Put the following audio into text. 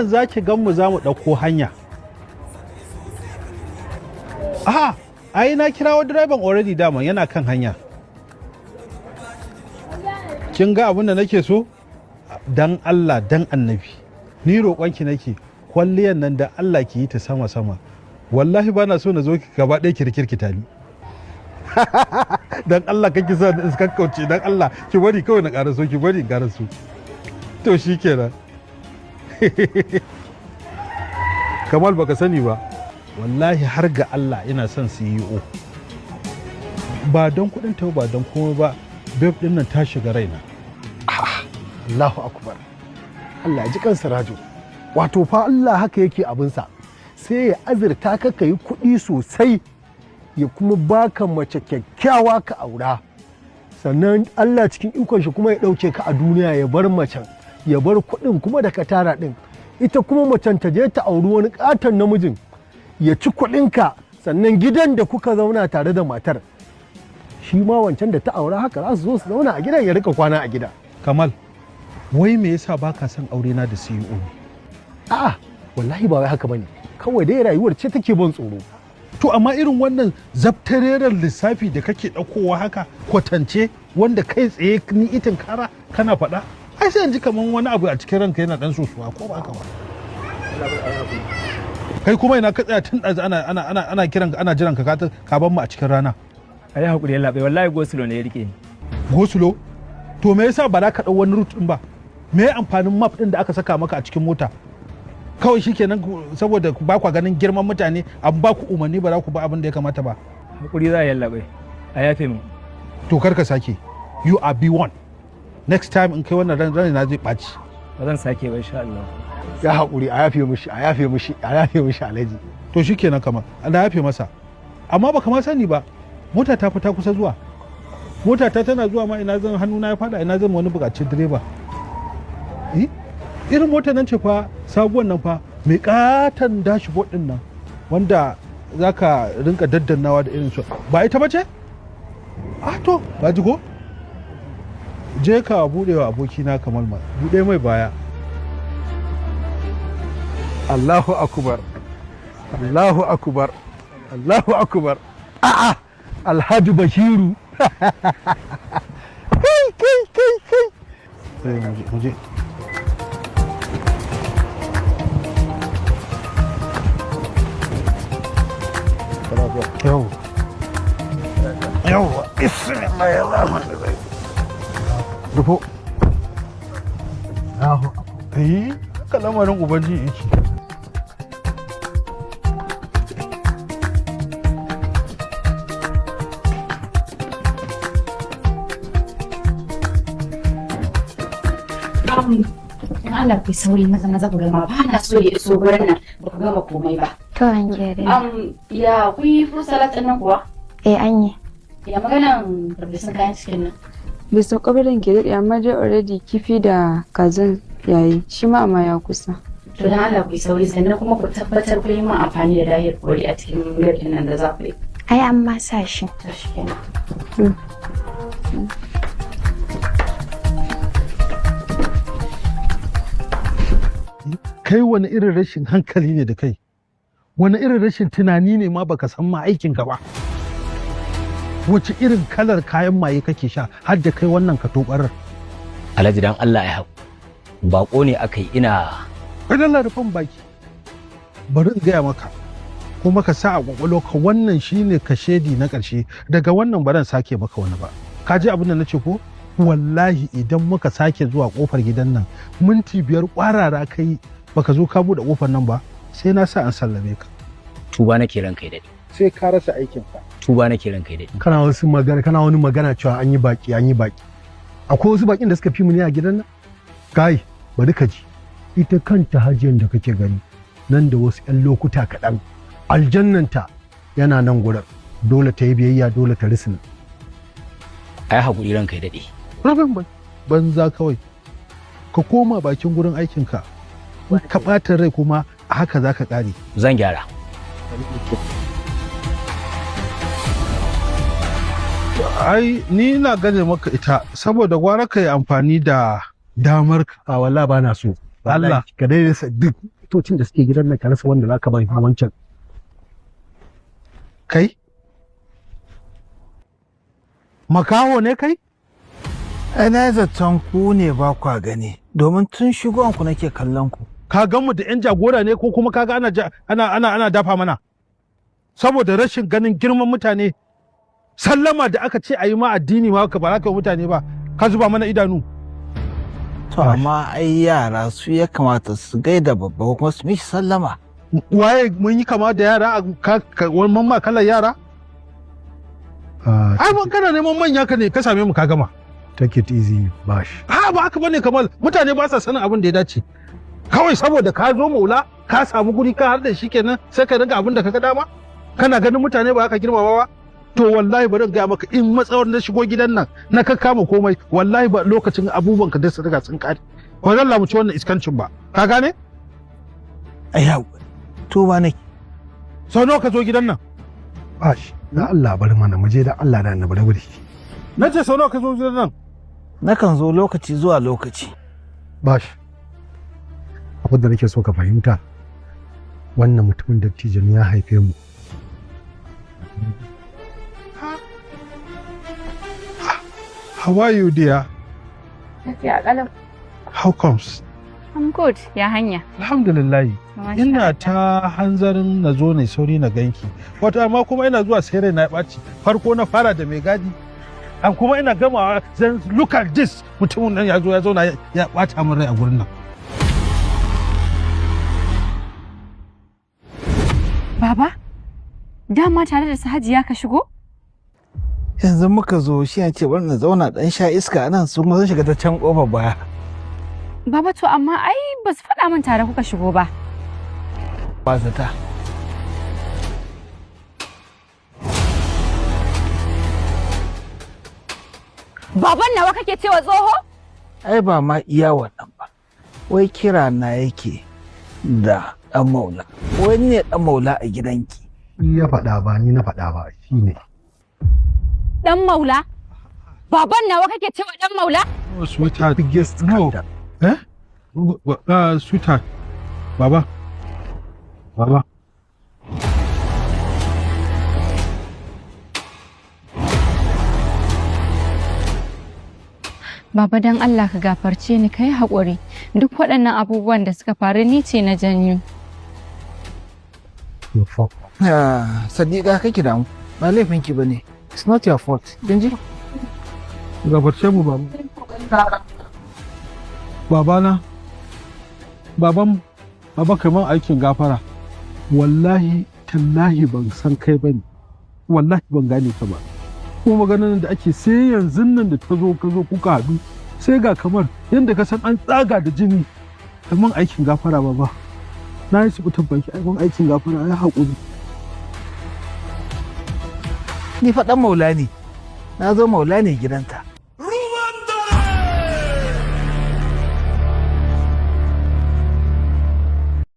Za ki gan mu, za mu ɗauko hanya. Aha, ai na kirawo direban already, dama yana kan hanya. Kin ga abin da nake so? Dan Allah dan Annabi, ni roƙonki nake, kwalliyan nan da Allah ki yi ta sama sama. Wallahi ba na so na zo ki gaba ɗaya ki rikirkita ni. Dan Allah kake sa ni kakkauce, dan Allah ki bari kawai na ƙaraso, ki bari in ƙaraso. To shikenan. Kamal, baka sani ba, wallahi har ga Allah ina son CEO. Ba don kuɗin ta, ba don komai ba, babe ɗin nan ta shiga raina. Allahu akbar. Allah ya ji kansa Rajo. Wato fa Allah haka yake abinsa. Sai ya azurta ka, ka yi kuɗi sosai, ya kuma baka mace kyakkyawa ka aura. Sannan Allah cikin ikon shi kuma ya ɗauke ka a duniya, ya bar macen, ya bar kuɗin kuma da ka tara ɗin. Ita kuma macen ta je ta auri wani ƙaton namijin, ya ci kuɗinka, sannan gidan da kuka zauna tare da matar, shi ma wancan da ta aura haka za su zo su zauna a gidan, ya rika kwana a gida. Kamal, wai me yasa baka son aure na da CEO ne? A'a, wallahi ba wai haka bane. Kawai dai rayuwar ce take ban tsoro. To amma irin wannan zabtareren lissafi da kake ɗaukowa haka, kwatance wanda kai tsaye ni itin kara kana faɗa, ai sai in ji kaman wani abu a cikin ranka yana ɗan sosuwa, ko ba haka ba? Kai kuma ina ka tsaya tun ɗazu ana kiran, ana jiran ka, ka bar mu a cikin rana? A yi haƙuri, yallaɓai, wallahi go-slow ne ya rike ni. Go-slow? To me yasa ba za ka ɗau wani route ɗin ba? Me amfanin map ɗin da aka saka maka a cikin mota? Kawai shikenan, saboda ba kwa ganin girman mutane, an ba ku umarni ba za ku ba abin da ya kamata ba. Haƙuri za a, yallaɓai, a yafe mu. To kar ka sake. You are B1. Next time in kai wannan, ran na zai ɓaci. Ba zan sake ba, insha Allah. Ya haƙuri, a yafe mishi, a yafe mishi, a yafe mishi, Alhaji. To shikenan, kamar Allah yafe masa. Amma baka ma sani ba, mota ta fita kusa zuwa. Mota ta tana zuwa ma, ina zan hannuna ya fada, ina zan wani buƙaci direba? Eh, irin mota nan ce fa, sabuwan nan fa, mai katon dashboard din nan wanda zaka rinka daddannawa da irin su, ba ita bace? Ah, to ba ji ko? Je ka bude wa abokina Kamal, ma bude mai baya. Allahu akbar, Allahu akbar, Allahu akbar. A'a, Alhaji Bashiru, kai kai kai kai! Sai mu je, mu je. Yau yau, bismillahirrahmanirrahim. Rufo. Allahu akbar. Eh, haka lamarin Ubangiji yake. Dan Allah ku yi sauri, maza maza ku gama, ba na so ya iso gurin nan ba ku gama komai ba. To an kere. Ya kun yi fruit salad ɗin nan kuwa? Eh, an yi. Ya maganan farfesun kayan cikin nan? Bai sauka ba ke daɗe, amma dai already kifi da kazan yayi shi ma, amma ya kusa. To dan Allah ku yi sauri, sannan kuma ku tabbatar kun yi min amfani da dahir kori a cikin girkin nan da za ku yi. Ai an ma sa shi. To shi kenan. Kai, wani irin rashin hankali ne da kai? Wani irin rashin tunani ne ma baka san ma aikin ka ba? Wace irin kalar kayan maye kake sha har da kai wannan ka tobarar? Alhaji, dan Allah ya haƙu. Baƙo ne aka yi, ina Allah, rufan baki. Bari in gaya maka, kuma ka sa a ka, wannan shine kashedi na ƙarshe. Daga wannan baran sake maka wani ba. Ka ji abin da na ce ko? Wallahi idan muka sake zuwa kofar gidan nan, minti 5 kwarara kai baka zo ka buɗe kofar nan ba, sai na sa an sallame ka. Tuba nake, ranka ya daɗe. Sai ka rasa aikin ka. Tuba nake, ranka ya daɗe. Kana wasu magana, kana wani magana cewa an yi baki, an yi baki. Akwai wasu bakin da suka fi mu ne a gidan nan? Kai, bari ka ji, ita kanta Hajiyan da kake gani nan, da wasu 'yan lokuta kaɗan aljannanta yana nan gurin. Dole ta yi biyayya, dole ta risina. Ai haƙuri, ranka ya daɗe. Rabin banza kawai. Ka koma bakin gurin aikinka. In ka ɓata rai kuma a haka za ka ƙare. Zan gyara. Ai ni na gane maka ita, saboda gwara ka yi amfani da damar ka. A wallahi ba na so. Allah. Ka dai rasa duk motocin da suke gidan nan, ka rasa wanda zaka bai wancan. Kai, makaho ne kai? Ai na zaton ku ne ba kwa gani, domin tun shigon ku nake kallon ku. Ka gan mu da yan jagora ne, ko kuma kaga ana ana ana ana dafa mana saboda rashin ganin girman mutane? Sallama da aka ce a yi ma addini ma ka ba za ka yi mutane ba, ka zuba mana idanu. To amma ai yara su ya kamata su gaida babba ko kuma su mishi sallama. Waye mun yi kama da yara a wani mamma kalar yara? Ai ban kana neman manya ka ne ka same mu, ka gama. Take it easy, Bash. Ha, ba haka bane Kamal, mutane ba sa sanin abin da ya dace. Kawai saboda ka zo maula, ka samu guri ka har da shi kenan, sai ka ringa abin da ka ga dama. Kana ganin mutane ba ka girmama ba. To wallahi bari in gaya maka, in matsawar na shigo gidan nan na ka kama komai, wallahi ba lokacin abubuwan ka dai su riga sun kare. Ba zan lamuci wannan iskancin ba. Ka gane? Ai haƙuri. Tuba nake. Sau nawa ka zo gidan nan? Bash, na Allah bari mana mu je, da Allah da annabi rabu da shi. Na ce sau nawa ka zo gidan nan? Nakan zo lokaci zuwa lokaci. Bash, abin da nake so ka fahimta, wannan mutumin dattijo ne ya haife mu. How are you, dear? Lafiya ƙalau. How comes? I'm good. Ya hanya? Alhamdulillah. Masha Ina ta hanzarin na zo ne sauri na ganki. Wato amma kuma ina zuwa sai rai na ya ɓaci. Farko na fara da mai gadi. An kuma ina gamawa, then look at this, mutumin nan ya zo ya zauna ya ɓata min rai a gurin nan. Baba, dama tare da su Hajiya ka shigo? Yanzu muka zo, shi ya ce bari na zauna dan sha iska nan, su kuma sun shiga ta can kofar baya. Baba, to amma ai ba su faɗa min tare kuka shigo ba. Ba zata. Baban nawa kake cewa tsoho? Ai ba ma iya wannan ba. Wai kira na yake da ɗan maula. Wai ni ne ɗan maula a gidanki. Shi ya faɗa, ba ni na faɗa ba, shi ne. Dan maula? Baban nawa kake cewa dan maula? Oh, sweetheart. Biggest No. scandal. Eh? Sweetheart. Baba. Baba. Baba, dan Allah ka gafarce ni, kai haƙuri. Duk waɗannan abubuwan da suka faru ni ce na janyo. You fuck. Ah, Sadiqa, kake damu. Ba laifinki ba ne. It's not your fault. Kin ji? Gafarce mu, baba. Babana. Baban, baba, kamar aikin gafara. Wallahi tallahi ban san kai bane. Wallahi ban gane ka ba. Kuma maganar da ake sai yanzu nan da ta zo ka zo kuka haɗu, sai ga kamar yadda ka san an tsaga da jini. Kamar aikin gafara, baba. Na yi subutan baki, aikin aikin gafara ya haƙuri. Ni fa ɗan maula ne. Na zo maula ne gidanta.